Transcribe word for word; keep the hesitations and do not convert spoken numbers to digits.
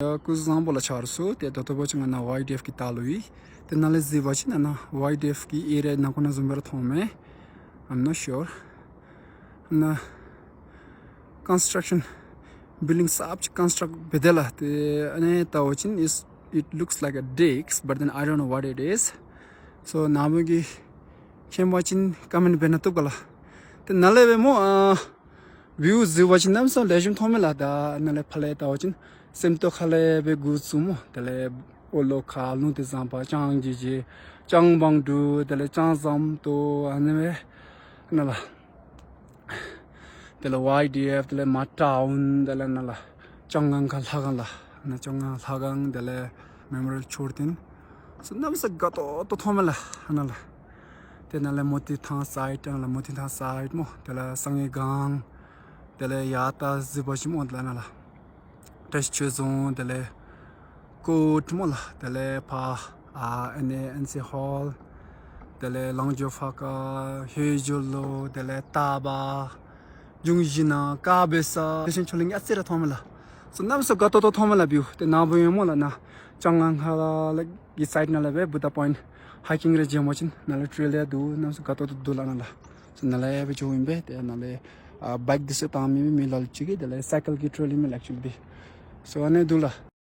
ཡ་སྐུ་གཟུགས་བཟང་པོ་ལ་ཆགས་སོ། དེ་ད་ལྟ་བ་ཅིག་ང་ན་ཝའི་ཌི་ཨེཕ་གི་ལྟ་ལོ་ཡིན། དེ་ནང་ལ་གཟིགས་པ་ཅིག་ན་ན་ཝའི་ཌི་ཨེཕ་གི་ཨེ་རི་ཡ་ནང་ཁོ་ན་བཟུང་བར་མཐོང་མེད། I'm not sure. ན་construction, building གསར་པ་ཅིག་construct བྱེད་དེ་ལ་དེ་ཨ་ནི་ལྟ་བ་ཅིན་is, it looks like a digs, but then I don't know what it is. So ན་བུ་གི་མཁྱེན་པ་ཅིན་ཀོ་མེན་ཊི་བྱས་ན་བཏུབ་ག་ལ། དེ་ནང་ལ་བས་མོ་ཨ་བིའུ་གཟིགས་པ་ཅིན་གནམ་ས་ལེགས་ཤོམ་མཐོང་མེད་ལ། ད་ནང་ལ་ཕ་ལས་ལྟ་བ་ཅིན་སེམས་རྟོགས་ཁ་ལས་བས་དགུ་བཙུགས་མོ། དེ་ལས་ཨོ་ལོ་ཁ་ལུང་དེ་ཟམ་པ་ཅང་ཇི་ཇི་ཅང་བང་ཌུ་དེ་ལས་ཅང་ཟམ་ཏོ་ཨ་ནི་བས་ནང་ལ། དེ་ལས་ཝའི་ཌི་ཨེཕ་དེ་ལས་མ་ཊའུན་དེ་ལས་ནང་ལ་ཅང་ངང་ཁ་ལྷ་ཁང་ལ་ན་ཅང་ངང་ལྷ་ཁང་དེ་ལས་མེ་མོ་རི་ཡལ་མཆོད་རྟེན་སོ་གནམ་ས་དགའ་ཏོག་ཏོ་མཐོང་མེད་ལ་ནང་ལ། དེ་ནང་ལ་མོ་ཏི་ཐང་སའིད་ནང་ལ་མོ་ཏི་ཐང་སའིད་མོ། དེ་ལས་བསང་ཡི་སྒང་། དེ་ལས་ཡ་ད་གཟིགས་པ་ཅིན་མོ་དེ་ལས་ནང་ལ་བཀྲ་ཤིས་ཆོས་རྫོང་། དེ་ལས་ཀོ་ཊི་མོ་ལ། དེ་ལས་ཕ་ཨ་ཨེན་ཨེ་ཨེན་སི་ཧོལ། དེ་ལས་ལང་ཇོ་ཧྥ་ཀ་ཧེ་ཇོ་ལོ། དེ་ལས་ཏཱ་བ་ཇུང་ཇི་ན་ཀ་བེ་ས་དེ་བཞིན་ཆོ་ལིང་ཨ་ཙི་ར་མཐོང་མེད་ལ། སོ་གནམ་ས་དགའ་ཏོག་ཏོ་མཐོང་མེད་ལ་བིའུ། དེ་ནང་བུ་ཡོད་མོ་ལ་ན་ཅང་ངང་ཁ་ལ་གི་སའིད་ནང་ལ་བས་བུ་ད་པོ་ཡིན་ཧའི་ཀིང་རེ་བྱེད་མོ་ཅིན་ནང་ལ་ཊེལ་ལ་འདུག་གནམ་ས་དགའ་ཏོག་ཏོ་འདུག་ལ་ནང་ལ། སོ་ནང་ལ་ཡ་བས་ཆོ་ཡིན་པས་དེ་ནང་ལ་ཨ་བའིཀ་དེ་སུ་བཏང་མི་མི་ལ་ལ་ཅིག་གི་དེ་ལས་སའི་ཀལ་གི་ཊེལ་ཡིན་མི་ལ་ཨེག་ཅུ་ལི་དེ། སོ་ཨ་ནི་འདུག་ལ།